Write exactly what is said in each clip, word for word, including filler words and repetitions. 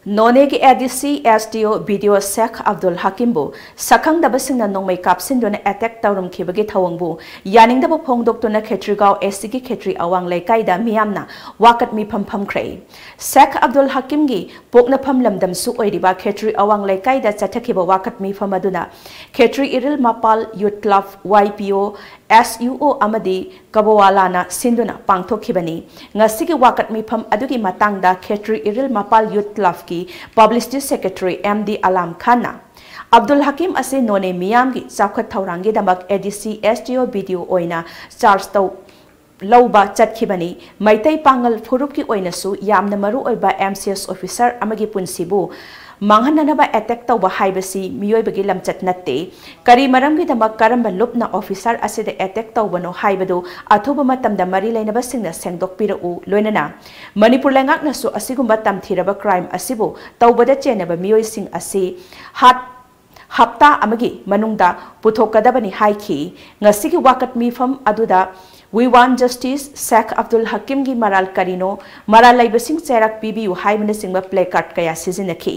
ꯅꯣꯅꯦꯒꯤ ꯑꯦ ꯗꯤ ꯁꯤ, S D ꯑꯣ, B ꯗꯤ ꯑꯣ ꯁꯦꯈ ꯑꯕꯗꯨꯜ ꯍꯀꯤꯝꯕꯨ ꯁꯛꯈꯪꯗꯕꯁꯤꯡꯅ ꯅꯣꯡꯃꯩ ꯀꯥꯞꯁꯤꯟꯗꯨꯅ ꯑꯦꯇꯦꯛ ꯇꯧꯔꯝꯈꯤꯕꯒꯤ ꯊꯧꯑꯣꯡꯕꯨ ꯌꯥꯅꯤꯡꯗꯕ ꯐꯣꯡꯗꯣꯛꯇꯨꯅ ꯈꯦꯇ꯭ꯔꯤꯒꯥꯎ ꯑꯦ ꯁꯤꯒꯤ ꯈꯦꯇ꯭ꯔꯤ ꯑꯋꯥꯡ ꯂꯩꯀꯥꯏꯗ ꯃꯤꯌꯥꯝꯅ ꯋꯥꯀꯠ ꯃꯤꯐꯝ ꯐꯝꯈ꯭ꯔꯦ꯫ ꯁꯦꯈ ꯑꯕꯗꯨꯜ ꯍꯀꯤꯝꯒꯤ ꯄꯣꯛꯅꯐꯝ ꯂꯝꯗꯝꯁꯨ ꯑꯣꯏꯔꯤꯕ ꯈꯦꯇ꯭ꯔꯤ ꯑꯋꯥꯡ ꯂꯩꯀꯥꯏꯗ ꯆꯠꯊꯈꯤꯕ ꯋꯥꯀꯠ ꯃꯤꯐꯝ ꯑꯗꯨꯅ ꯈꯦꯇ꯭ꯔꯤ ꯏꯔꯤꯜ ꯃꯄꯥꯜ ꯌꯨꯠ ꯀ꯭ꯂꯕ, ꯋꯥꯏ ꯄꯤ ꯑꯣ, ꯑꯦꯁ ꯌꯨ ꯑꯣ ꯑꯃꯗꯤ ꯀꯕꯣꯋꯥꯂꯥꯅ ꯁꯤꯟꯗꯨꯅ ꯄꯥꯡꯊꯣꯛꯈꯤꯕꯅꯤ꯫ ꯉꯁꯤꯒꯤ ꯋꯥꯀꯠ ꯃꯤꯐꯝ ꯑꯗꯨꯒꯤ ꯃꯇꯥꯡꯗ ꯈꯦꯇ꯭ꯔꯤ ꯏꯔꯤꯜ ꯃꯄꯥꯜ ꯌꯨꯠ ꯀ꯭ꯂꯕꯀꯤ publicity secretary M D Alam ꯈꯥꯟꯅ, "ꯑꯕꯗꯨꯜ ꯍꯀꯤꯝ ꯑꯁꯤ ꯅꯣꯅꯦ ꯃꯤꯌꯥꯝꯒꯤ ꯆꯥꯎꯈꯠ ꯊꯧꯔꯥꯡꯒꯤꯗꯃꯛ ꯑꯦ ꯗꯤ ꯁꯤ, ꯑꯦꯁ ꯗꯤ ꯑꯣ, ꯕꯤ ꯗꯤ ꯑꯣ ꯑꯣꯏꯅ ꯆꯥꯔꯖ ꯇꯧ-, ꯂꯧꯕ ꯆꯠꯈꯤꯕꯅꯤ꯫ ꯃꯩꯇꯩ ꯄꯥꯉꯜ ꯐꯨꯔꯨꯞꯀꯤ ꯑꯣꯏꯅꯁꯨ ꯌꯥꯝꯅ ꯃꯔꯨ ꯑꯣꯏꯕ ꯑꯦꯝ ꯁꯤ ꯑꯦꯁ ꯑꯣꯐꯤꯁꯥꯔ ꯑꯃꯒꯤ ꯄꯨꯟꯁꯤꯕꯨ ꯃꯥꯡꯍꯟꯅꯅꯕ ꯑꯦꯇꯦꯛ ꯇꯧꯕ ꯍꯥꯏꯕꯁꯤ ꯃꯤꯑꯣꯏꯕꯒꯤ ꯂꯝꯆꯠ ꯅꯠꯇꯦ꯫ ꯀꯔꯤ ꯃꯔꯝꯒꯤꯗꯃꯛ ꯀꯔꯝꯕ ꯂꯨꯞꯅ ꯑꯣꯐꯤꯁꯥꯔ ꯑꯁꯤꯗ ꯑꯦꯇꯦꯛ ꯇꯧꯕꯅꯣ ꯍꯥꯏꯕꯗꯨ ꯑꯊꯨꯕ ꯃꯇꯝꯗ ꯃꯔꯤ ꯂꯩꯅꯕꯁꯤꯡꯅ ꯁꯦꯡꯗꯣꯛꯄꯤꯔꯛꯎ꯫ ꯂꯣꯏꯅꯅ ꯃꯅꯤꯄꯨꯔ ꯂꯩꯉꯥꯛꯅꯁꯨ ꯑꯁꯤꯒꯨꯝꯕ ꯇꯝꯊꯤꯔꯕ ꯀ꯭ꯔꯥꯏꯝ ꯑꯁꯤꯕꯨ ꯇꯧꯕꯗ ꯆꯦꯟꯅꯕ ꯃꯤꯑꯣꯏꯁꯤꯡ ꯑꯁꯤ ꯍꯥꯠ-, ꯍꯞꯇꯥ ꯑꯃꯒꯤ ꯃꯅꯨꯡꯗ ꯄꯨꯊꯣꯛꯀꯗꯕꯅꯤ" ꯍꯥꯏꯈꯤ꯫ ꯉꯁꯤꯒꯤ ꯋꯥꯀꯠ ꯃꯤꯐꯝ ꯑꯗꯨꯗ "We want justice, ꯁꯦꯈ ꯑꯕꯗꯨꯜ ꯍꯀꯤꯝꯒꯤ ꯃꯔꯥꯜ ꯀꯔꯤꯅꯣ, ꯃꯔꯥꯜ ꯂꯩꯕꯁꯤꯡ ꯆꯩꯔꯥꯛ ꯄꯤꯕꯤꯌꯨ" ꯍꯥꯏꯕꯅꯆꯤꯡꯕ ꯄ꯭ꯂꯦ ꯀꯥꯔꯗ ꯀꯌꯥ ꯁꯤꯖꯤꯟꯅꯈꯤ꯫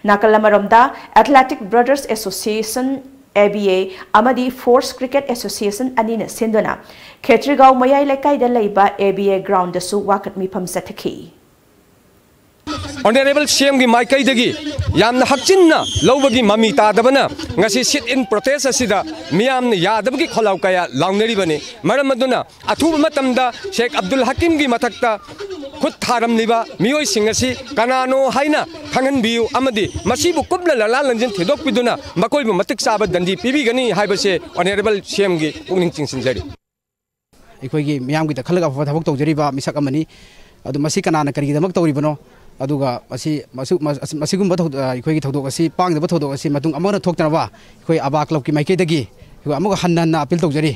ꯅꯥꯀꯜ ꯑꯃꯔꯣꯝꯗ, athletic brothers association, A B A, ꯑꯃꯗꯤ ꯐꯣꯔꯁ ꯀ꯭ꯔꯤꯀꯦꯠ ꯑꯦꯁꯣꯁꯤꯌꯦꯁꯟ ꯑꯅꯤꯅ ꯁꯤꯟꯗꯨꯅ ꯈꯦꯇ꯭ꯔꯤꯒꯥꯎ ꯃꯌꯥꯏ ꯂꯩꯀꯥꯏꯗ ꯂꯩꯕ ꯑꯦ ꯕꯤ ꯑꯦ ꯒ꯭ꯔꯥꯎꯟꯗꯁꯨ ꯋꯥꯀꯠ ꯃꯤꯐꯝ ꯆꯠꯊꯈꯤ꯫ ꯑꯣꯅꯔꯦꯕꯜ ꯁꯤ ꯑꯦꯝꯒꯤ ꯃꯥꯏꯀꯩꯗꯒꯤ ꯌꯥꯝꯅ ꯍꯛꯆꯤꯟꯅ ꯂꯧꯕꯒꯤ ꯃꯃꯤ ꯇꯥꯗꯕꯅ ꯉꯁꯤ ꯁꯤꯠ ꯏꯟ ꯄ꯭ꯔꯣꯇꯦꯁ ꯑꯁꯤꯗ ꯃꯤꯌꯥꯝꯅ ꯌꯥꯗꯕꯒꯤ ꯈꯣꯜꯂꯥꯎ ꯀꯌꯥ ꯂꯥꯎꯅꯔꯤꯕꯅꯤ꯫ ꯃꯔꯝ ꯑꯗꯨꯅ ꯑꯊꯨꯕ ꯃꯇꯝꯗ ꯁꯦꯈ ꯑꯕꯗꯨꯜ ꯍꯀꯤꯝꯒꯤ ꯃꯊꯛꯇ ꯈꯨꯠ ꯊꯥꯔꯝꯂꯤꯕ ꯃꯤꯑꯣꯏꯁꯤꯡ ꯑꯁꯤ ꯀꯅꯥꯅꯣ ꯍꯥꯏꯅ ꯈꯪꯍꯟꯕꯤꯌꯨ ꯑꯃꯗꯤ ꯃꯁꯤꯕꯨ ꯀꯨꯞꯅ ꯂꯥꯂꯥ ꯂꯟꯖꯤꯟ ꯊꯤꯗꯣꯛꯄꯤꯗꯨꯅ ꯃꯈꯣꯏꯕꯨ ꯃꯇꯤꯛ ꯆꯥꯕ ꯗꯟꯗꯤ ꯄꯤꯕꯤꯒꯅꯤ ꯍꯥꯏꯕꯁꯦ ꯑꯣꯅꯔꯦꯕꯜ ꯁꯤ ꯑꯦꯝꯒꯤ ꯄꯨꯛꯅꯤꯡ ꯆꯤꯡꯁꯤꯟꯖꯔꯤ꯫ ꯑꯩꯈꯣꯏꯒꯤ ꯃꯤꯌꯥꯝꯒꯤꯗ ꯈꯜꯂꯒ ꯑꯐꯕ ꯊꯕꯛ ꯇꯧꯖꯔꯤꯕ ꯃꯤꯁꯛ ꯑꯃꯅꯤ꯫ ꯑꯗꯨ ꯃꯁꯤ ꯀꯅꯥꯅ ꯀꯔꯤꯒꯤꯗꯃꯛ ꯇꯧꯔꯤꯕꯅꯣ, ꯑꯗꯨꯒ ꯃꯁꯤ, ꯃꯁꯨ-, ꯃꯁ-, ꯃꯁꯤꯒꯨꯝꯕ ꯊꯧ-, ꯑ, ꯑꯩꯈꯣꯏꯒꯤ ꯊꯧꯗꯣꯛ ꯑꯁꯤ, ꯄꯥꯡꯗꯕ ꯊꯧꯗꯣꯛ ꯑꯁꯤ ꯃꯇꯨꯡ ꯑꯃꯨꯛ ꯍꯟꯅ ꯊꯣꯛꯇꯅꯕ ꯑꯩꯈꯣꯏ ꯑꯕꯥ ꯀ꯭ꯂꯕꯀꯤ ꯃꯥꯏꯀꯩꯗꯒꯤ ꯑꯩꯈꯣꯏ ꯑꯃꯨꯛ ꯍꯟꯅ ꯍꯟꯅ ꯑꯄꯤꯜ ꯇꯧꯖꯔꯤ꯫